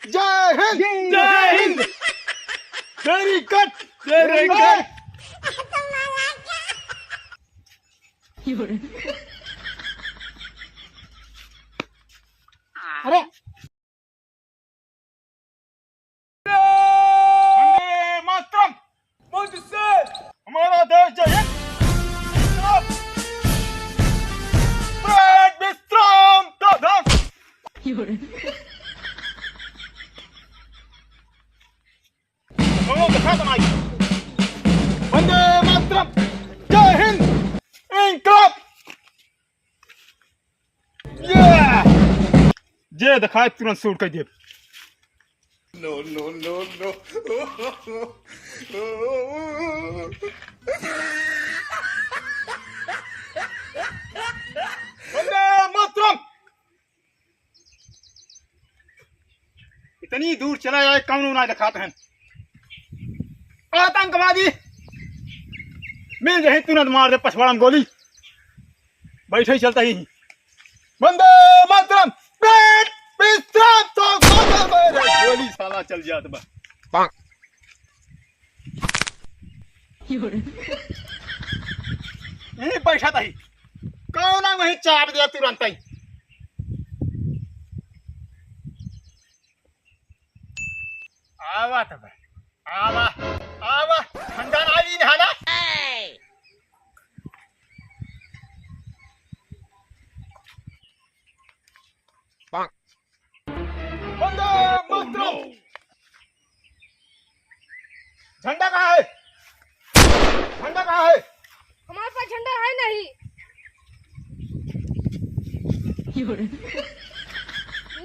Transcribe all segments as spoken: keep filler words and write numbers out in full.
जय हिंद। जय हिंद। Very good। Very good। अरे, वंदे मातरम। हमारा देश जय हिंद। विश्राम। विश्राम। सावधान। दोनों के साथ बनाइए। वंदे मातरम। जय हिंद। इंकलाब। ये! जे देखाए तुरंत shoot कर देब। No, no, no, no। वंदे मातरम। इतनी दूर चला जाए, कौनो ना देखात हैं। आतंकवादी मिल जाए, तुरंत मार दे पछवाड़ा में गोली। बैठे ही चलता ही। वंदे मातरम। बेट विश्राम। तो गोली साला चल जात बा। यहीं बैठा तही। कौन है वहीं चाप दिया तुरंत ही। आवा तब। आवा। आवा। ठंडा ना आई नहाला। वंदे मातरम। झंडा कहाँ है? झंडा कहाँ है? हमारे पास झंडा है नहीं। ये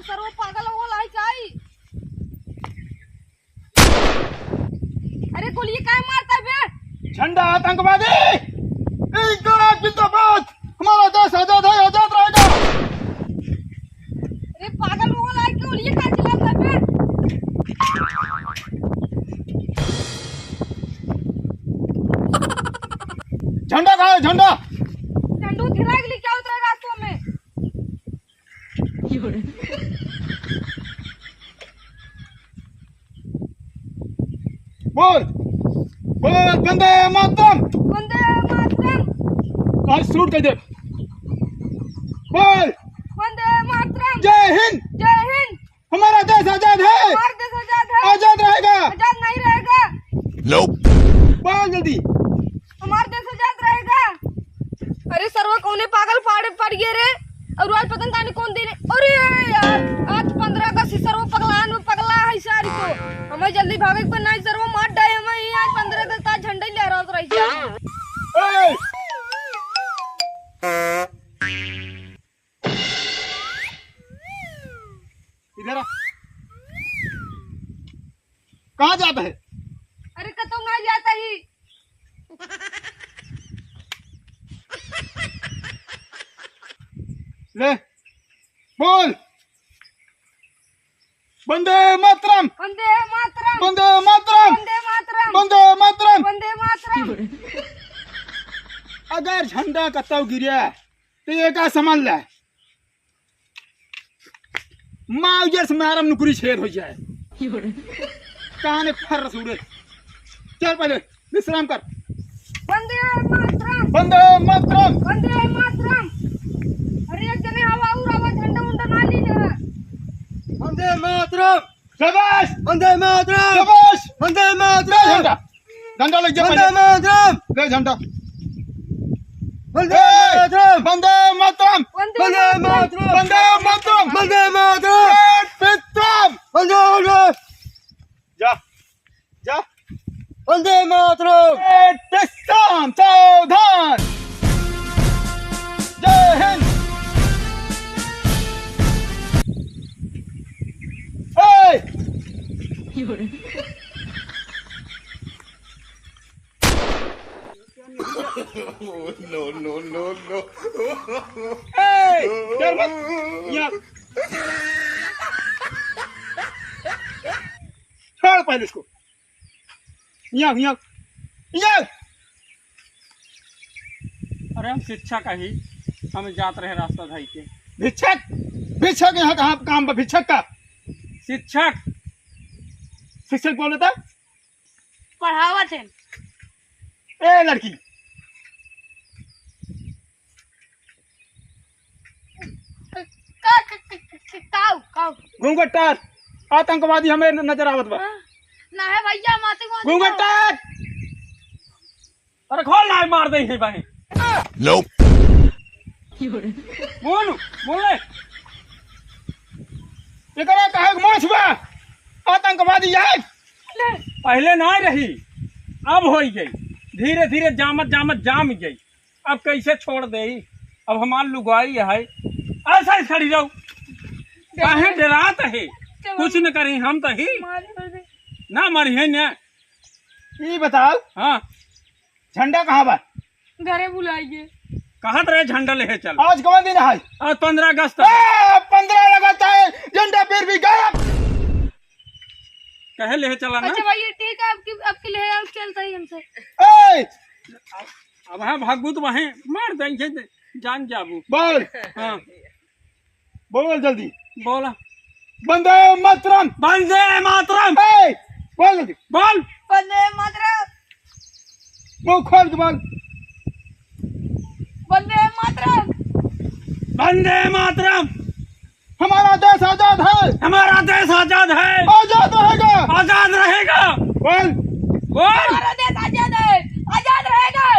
सर वो पागल हो गया है क्या? अरे गोली काहे मारता है बे? झंडा आतंकवादी, इंकलाब जिंदाबाद, हमारा देश आजाद है, आजाद रहेगा। अरे पागल हो गया है, गोली काहे चलाता है बे? झंडा कहाँ है, झंडा? झंडू थिरा के लिए क्या उतरा रास्ता में? बोल, बोल, वंदे मातरम। वंदे मातरम। आज shoot कर दे। बोल। वंदे मातरम। जय हिंद। जय हिंद। हमारा देश आजाद है। हमारा देश आजाद है। आजाद रहेगा। आजाद नहीं रहेगा। बोल जल्दी। हमार देश आजाद रहेगा। अरे सरवा कौने पागल पाड़े पड़ गए रे। और आज पता नहीं कौन दिन है। अरे यार, आज पन्द्रह अगस्त है, सरवा पगलान में पगला है सारी को। हमें जल्दी भागे के पर नहीं सरवा मार डाए हमें ही। आज पन्द्रह अगस्त आज झंडा ही लहरात रही है। ए! इधर आ। कहाँ जाता है? अरे कतौ ना जाता ही। ले, बोल। वंदे मातरम। वंदे मातरम। वंदे मातरम। वंदे मातरम। वंदे मातरम। वंदे मातरम। अगर झंडा कतौ गिरा, तो ये का समझ ले। माउजर से मारम नुकरी छेद हो जाए। काने फर सूरज। चल पहले विश्राम कर। वंदे मातरम। वंदे मातरम। वंदे मातरम। अरे एक जने हवा उड़ आवा, झंडा उंडा ना ली ले। वंदे मातरम। शाबाश। वंदे मातरम। शाबाश। वंदे मातरम। झंडा। झंडा ले जा वंदे पहले। मातरम। ले झंडा। वंदे ए, मातरम। वंदे मातरम। वंदे मातरम। वंदे मातरम। वंदे मातरम। ए, विश्राम। वंदे मातरम। जा, जा। वंदे मातरम। ए, विश्राम, सावधान। जय हिंद। ए! No, no, no, no। ए, डर मत। यहाँ। छोड़ पहले इसको। यहाँ, यहाँ, यहाँ। अरे हम शिक्षक ही, हम जात रहे रास्ता धाई के। भिक्षक? शिक्षक यहाँ कहाँ काम बा? शिक्षक का? शिक्षक। शिक्षक बोले था? पढ़ावत है। ए लड़की, का, का, का, का, काऊ, काऊ। घूंघट टार, आतंकवादी हमें न-, नजर आवत बा। हाँ, ना है भैया, हम आतंकवादी घूंघट ना। टार। अरे खोल ना, मार दे है भाई। Nope। बोल, बोल ले। एकरा काहे के मोछ बा? आतंकवादी है। पहले ना रही, अब होई गई। धीरे धीरे जामत जामत जाम गई। अब कैसे छोड़ देई? अब हमार लुगाई है, ऐसा ही खड़ी रहो। काहे डरात है? कुछ न करी हम तो ही। ना मरी है ना। ई बताओ। हाँ। झंडा कहाँ बा? घरे बुलाइए। कहत रहे झंडा लेहे चल। आज कौन दिन है? आज पन्द्रह अगस्त है। ए, पन्द्रह अगस्त है, झंडा फिर भी गायब। कहे लेहे चला ना? अच्छा भैया, ठीक है, आपकी, आपकी ले आओ, चलता ही हमसे। ए! अब हाँ भागू तो वहीं मार देंगे, जान जाबू। बोल। हाँ। बोल जल्दी। बोला। वंदे मातरम। वंदे मातरम। ए, बोल जल्दी। बोल। वंदे मातरम। मुंह खोल के बोल। वंदे मातरम। वंदे मातरम। हमारा देश आजाद है। हमारा देश आजाद है। आजाद रहेगा। आजाद रहेगा। बोल। बोल। हमारा देश आजाद है। आजाद रहेगा।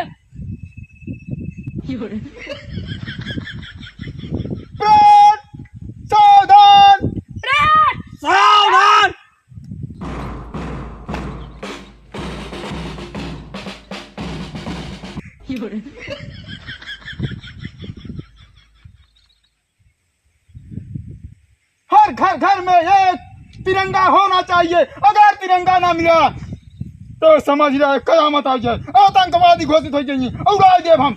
प्रेत, सावधान! प्रेत! सावधान! हर घर घर में एक तिरंगा होना चाहिए। अगर तिरंगा ना मिला तो समझ लो कयामत आ जाए, आतंकवादी घोषित हो जाएंगे, उड़ा देब हम।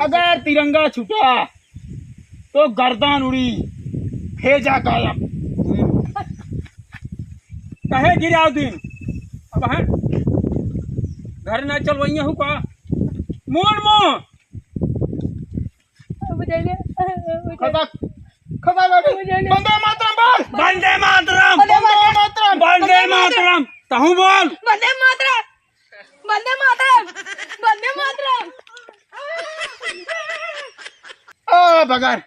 अगर तिरंगा छूटा तो गर्दन उड़ी, भेजा गायब। कहे गिराव दिन, अब है घर ना चलवइया हूँ का? मोड़ मोड़। बुझाइले, बुझाइले। खतक, खतक लगे। बुझाइले। वंदे मातरम बोल। वंदे मातरम। वंदे मातरम। वंदे मातरम। तहूँ बोल। वंदे मातरम। वंदे मातरम। वंदे मातरम। आ बगर,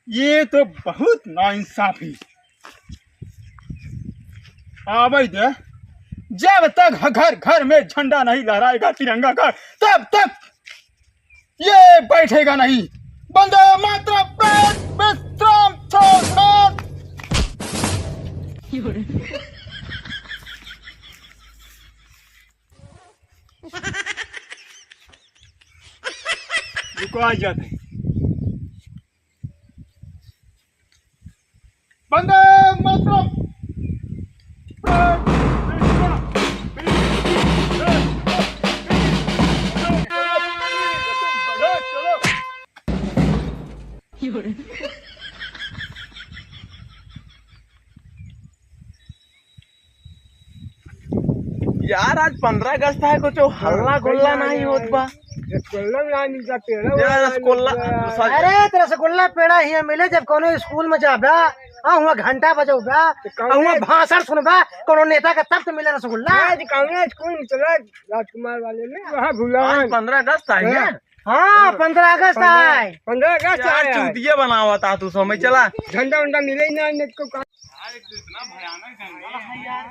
ये तो बहुत नाइंसाफी। आवे दे, जब तक ह-, घर घर में झंडा नहीं लहराएगा तिरंगा का, तब तक ये बैठेगा नहीं। वंदे मातरम, प्रेत विश्राम छोड़। रुको, आ जाते हैं। वंदे मातरम। यार, आज पन्द्रह अगस्त है, कुछ हल्ला गुल्ला नहीं होत बा। रसगुल्ला ना मिलता, पेड़ा यार, वाला रसगुल्ला, मिलता। सॉरी। अरे, तो रसगुल्ला पेड़ा हियाँ मिले, जब कौनो स्कूल में जाबा, आ, हुआँ घंटा बजौबा, तो कौनो आ, हुआँ भाषण सुनबा, कौनो नेता का, तब तो मिले रसगुल्ला। आज कौनो स्कूल में चला, राजकुमार वाले में, वहाँ भुला। आज पन्द्रह अगस्त है हाँ। क्या? हाँ, पन्द्रह अगस्त है। पन्द्रह अगस्त यार, है। चूतिया बनावा था तू, समय चला। झंडा उंडा मिले ही ना, नहीं तो का। यार, एक तो इतना भयानक जंगल है यार।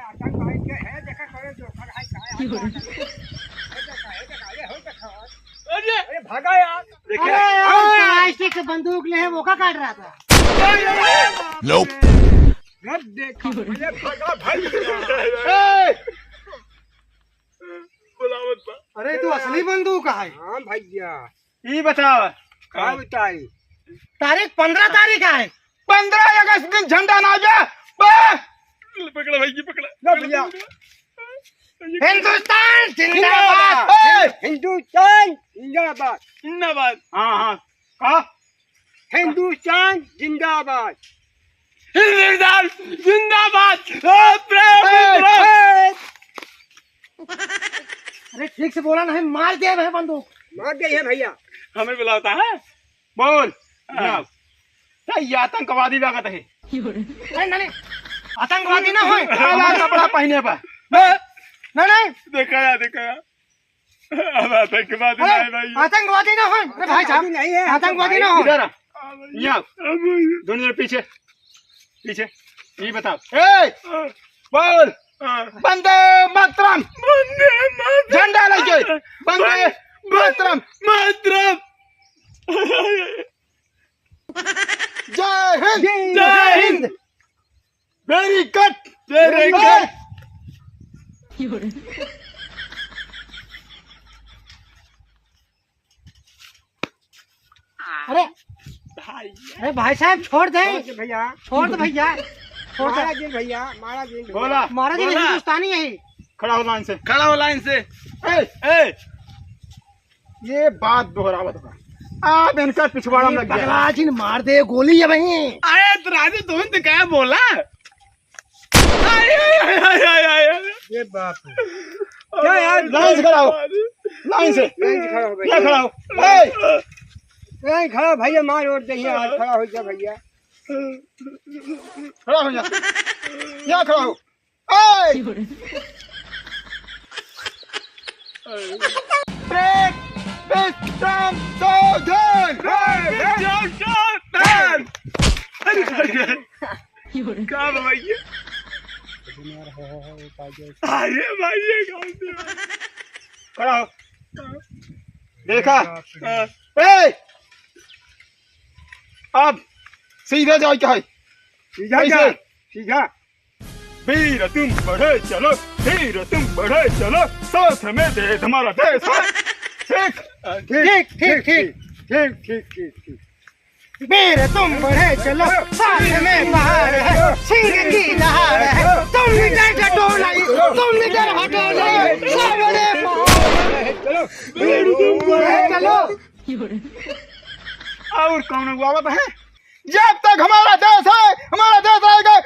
अरे, अरे, भागा यार। देखिए। अरे, यार, प्लास्टिक के बंदूक ले है, वो का काट रहा था? Nope। घर देखो, मुझे भागा भाई। ए! बुलावत बा। अरे, तू असली बंदूक है? हाँ भैया। ई बतावा। का बताई? तारीख पन्द्रह तारीख है। पन्द्रह अगस्त दिन झंडा ना बे। बे। पकड़ा भाई, ये पकड़ा। लो भैया। हिंदुस्तान जिंदाबाद। जिंदाबाद। ए! हिंदुस्तान जिंदाबाद। जिंदाबाद। हाँ, हाँ। का? हिंदुस्तान जिंदाबाद। हिंदुस्तान जिंदाबाद। ए, प्रेम, ए, प्रेम। ए। अरे ठीक से बोला नहीं, मार दे रहे बंदूक। मार दे है भैया। हमें बुलावता है? बोल। हाँ। बुलाओ। तो ये आतंकवादी लागत है। नहीं, नहीं, नहीं। आतंकवादी ना होए। काला कपड़ा पहने बा। नहीं, नहीं। देखा या, देखा या। अब आतंकवादी अरे, नहीं भाई। आतंकवादी ना होए। अरे भाई साहब, आतंकवादी नहीं है। आतंकवादी ना होए। इधर आ। हाँ भाई। यहाँ। हाँ भाई। दोनों जने पीछे। पीछे। ये बताओ। ए! हाँ। बोल। हाँ। वंदे मातरम। वंदे मातरम। झंडा लेके। वंदे वंदे मातरम। मातरम। जय हिंद। जय हिंद। Very good। Very good। अरे, भाई। अरे भाई साहब, छोड़ दे। छोड़ दे भैया। छोड़ दे भैया। छोड़ दे। मारा जिन भैया, मारा जिन भैया। बोला। मारा जिन बोला। हिंदुस्तानी है। खड़ा हो लाइन से। खड़ा हो लाइन से। ए, ए। ये बात दोहरावत बा। आप इनका पिछवाड़ा में लग गया। पगला जिन मार दे गोली है वहीं। अरे तो राजू तुम तो क्या बोला? आय, आय, आय। ये बाप रे। क्या यार? लाइन से खड़ा हो। लाइन से। लाइन से खड़ा हो भाई। यहाँ खड़ा हो। ए! लाइन खड़ा हो भैया, मार और दे यहाँ, खड़ा हो जा भैया। खड़ा हो जा। यहाँ खड़ा हो। ए! Break! विश्राम सावधान! विश्राम सावधान! अरे, अरे। का बा भैया? अरे भाई, ये कौन से? खड़ा हो। देखा? हाँ। ए! अब सीधे जाओ, क्या है? सीधा ऐसे। जा, सीधा। वीर तुम बढ़े चलो, वीर तुम बढ़े चलो, साथ में देश हमारा देश है। ठीक? ठीक, ठीक, ठीक। ठीक, ठीक, ठीक, ठीक। वीर तुम बढ़े चलो, साथ में पहाड़ है, सिंह की दहाड़ है, तुम निडर डटो नहीं, तुम निडर हटो नहीं, सामने पहाड़ है। वीर तुम बढ़े चलो। और कौन हुआ है? जब तक हमारा देश है, हमारा देश रहेगा,